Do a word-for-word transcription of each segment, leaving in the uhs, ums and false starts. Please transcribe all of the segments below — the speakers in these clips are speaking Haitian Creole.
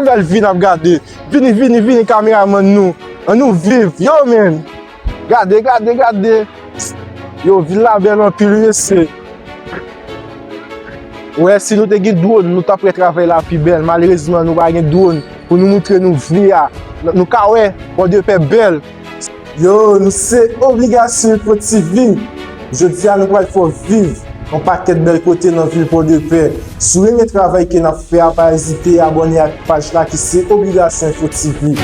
Bèl vi n ap gade. Vini, vini, vini, kameramann nou. Ann nou viv. Yo, men. Gade, gade, gade. Yo, vil la bèl anpil, wi, mesye. Wè, si nou te gen dwòn, nou t ap wè travay la pi bèl. Malerezman, nou pa gen dwòn pou nou moutre nou vi a. Nou ka wè, Pòdepè bèl. Yo, nou se Obligasyon Info T V. Jodi a, nou pral fè w viv yon pakèt bèl kote nan vil Pòdepè. Si w renmen travay ke n ap fè a, pa ezite abòne ak paj la ki se Obligasyon Info T V.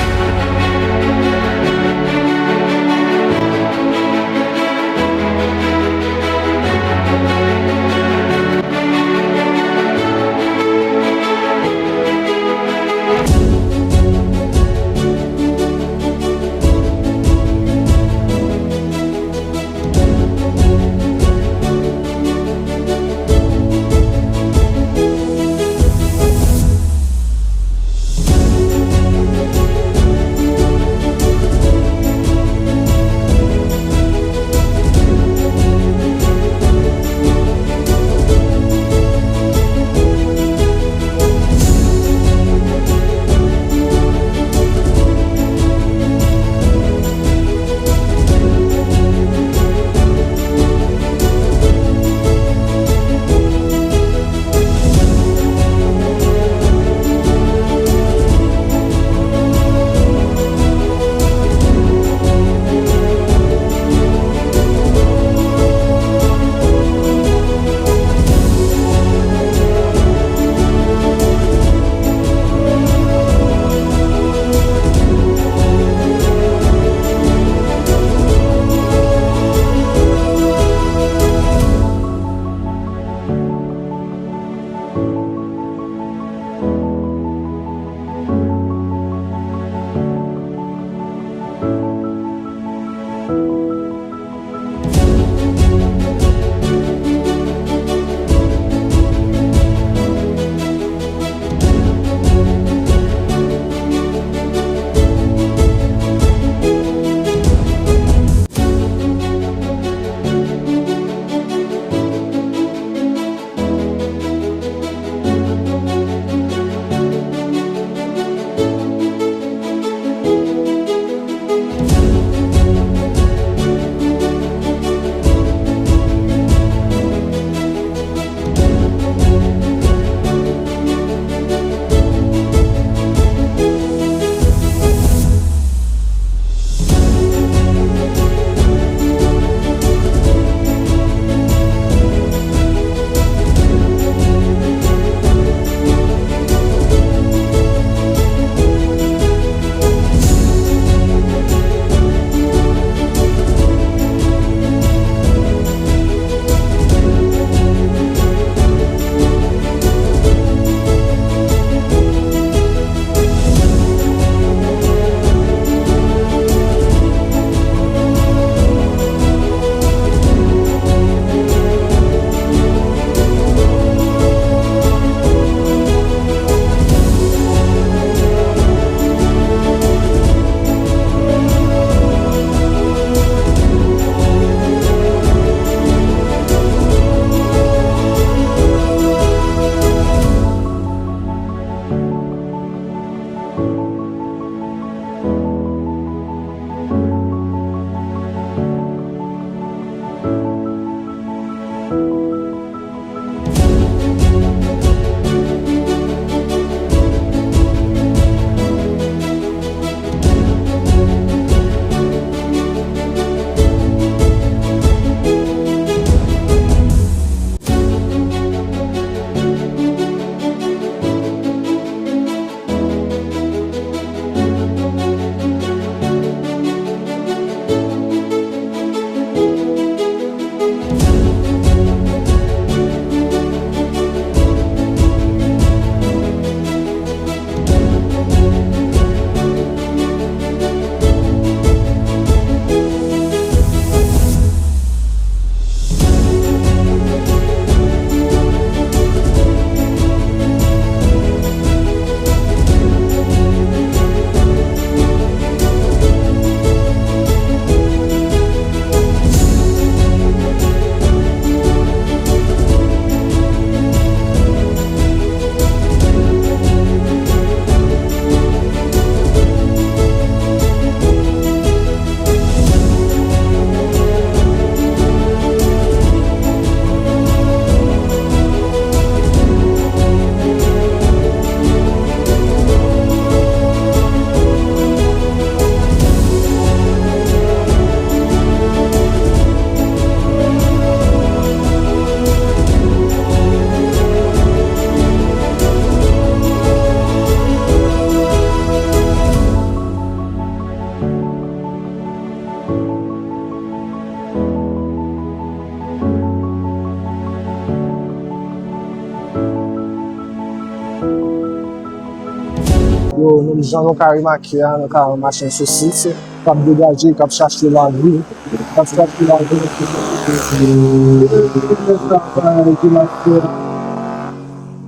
Yo, menm jan nou ka remake a, nou ka wè machin sosis k ap degaje, k ap chache lavi, k ap chache lavi.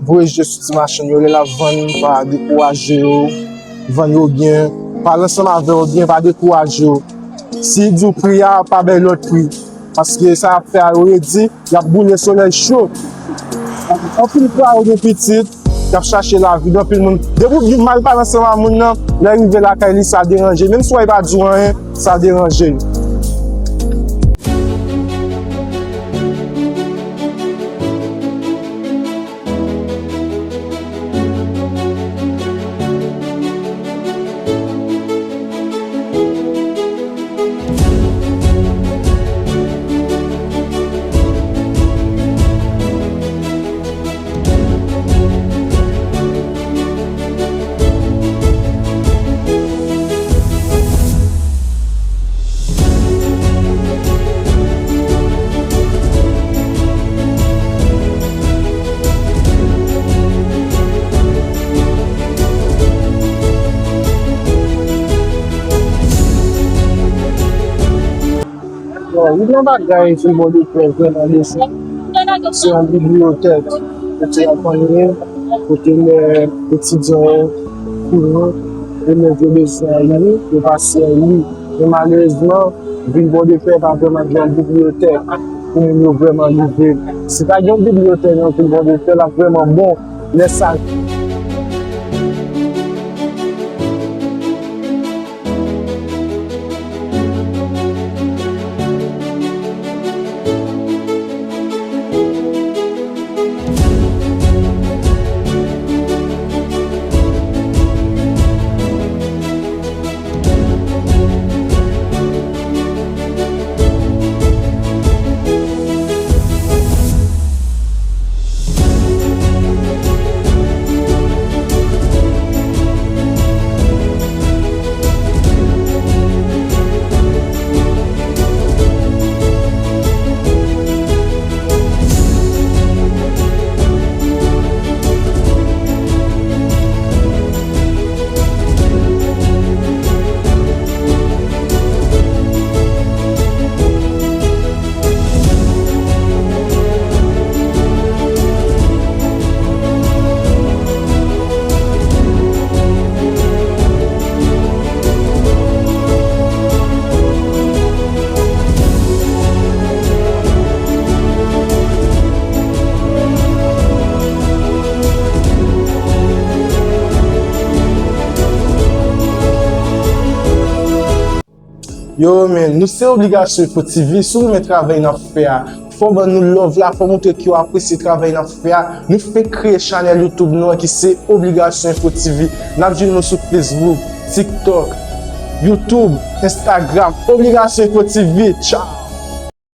Voye je sou ti machin yo, lè l ap vann, pa dekouraje yo. Vann yo byen, pale ansanm avè yo byen, pa dekouraje yo. Si y di w pri a, pa bay lòt pri. Paske sa y ap fè a, yo redi, y ap boule solèy cho. Anpil fwa, yo gen pitit, y ap chache lavi, gen anpil moun. Depi w vin mal pale ansanm ak moun nan, lè rive lakay li, sa deranje. Menm si w pa di w anyen, sa deranje. Bon, li gen yon bagay Vilbòdepè vrèman bezwen. Se yon bibliyotèk kote y ap antre, kote lè etidyan yo fini, elèv yo bezwen li, yo pase li. Men malerezman, Vilbòdepè pa vrèman gen yon bibliyotèk pou moun yo vrèman li vre. Si ta gen yon bibliyotèk nan Vilbòdepè, l ap vrèman bon. Lè sa. Yo, men nou se Obligasyon Info T V, si w renmen travay n ap fè a, fò w ban nou love la, fò w montre ke w apresye travay n ap fè a. Nou fenk kreye chanèl YouTube nou an ki se Obligasyon Info T V. N ap jwenn nou sou Facebook, TikTok, YouTube, Instagram, Obligasyon Info T V. Tchao!